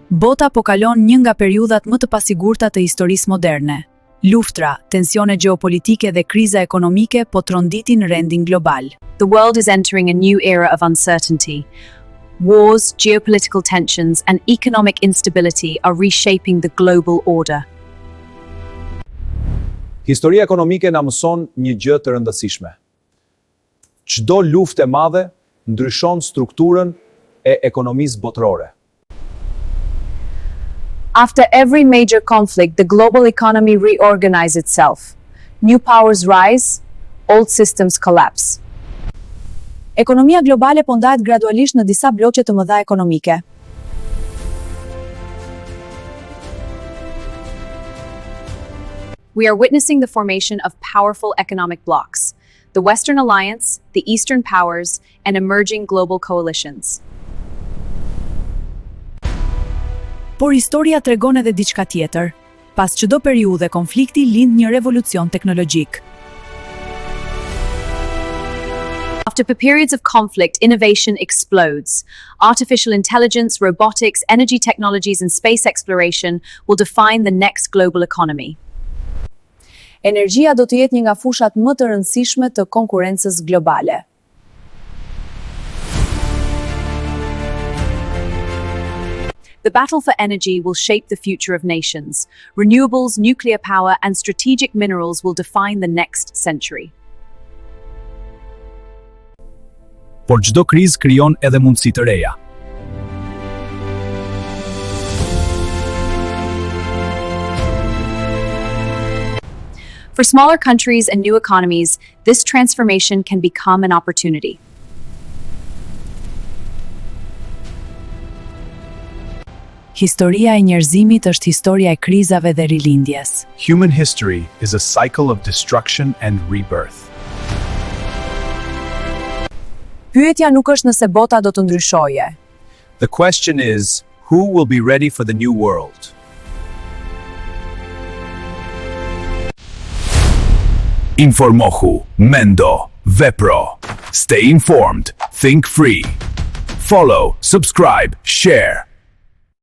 Bota po kalon një nga periudhat më të pasigurta të historisë moderne. Luftra, tensione gjeopolitike dhe kriza ekonomike po tronditin rendin global. The world is entering a new era of uncertainty. Wars, geopolitical tensions and economic instability are reshaping the global order. Historia ekonomike na mëson një gjë të rëndësishme. Çdo luftë e madhe ndryshon strukturën e ekonomisë botërore. After every major conflict, the global economy reorganizes itself. New powers rise, old systems collapse. Ekonomia globale po ndahet gradualisht në disa blloqe të mëdha ekonomike. We are witnessing the formation of powerful economic blocs, the Western Alliance, the Eastern Powers, and emerging global coalitions. Por historia tregon edhe diçka tjetër. Pas çdo periudhe konflikti lind një revolucion teknologjik. After periods of conflict, innovation explodes. Artificial intelligence, robotics, energy technologies, and space exploration will define the next global economy. Energjia do të jetë një nga fushat më të rëndësishme të konkurrencës globale. The battle for energy will shape the future of nations. Renewables, nuclear power, and strategic minerals will define the next century. Por çdo krizë krijon edhe mundësi të reja. For smaller countries and new economies, this transformation can become an opportunity. Historia e njerëzimit është historia e krizave dhe rilindjes. Human history is a cycle of destruction and rebirth. Pyetja nuk është nëse bota do të ndryshojë. The question is, who will be ready for the new world? Informohu, mendo, vepro. Stay informed, think free. Follow, subscribe, share.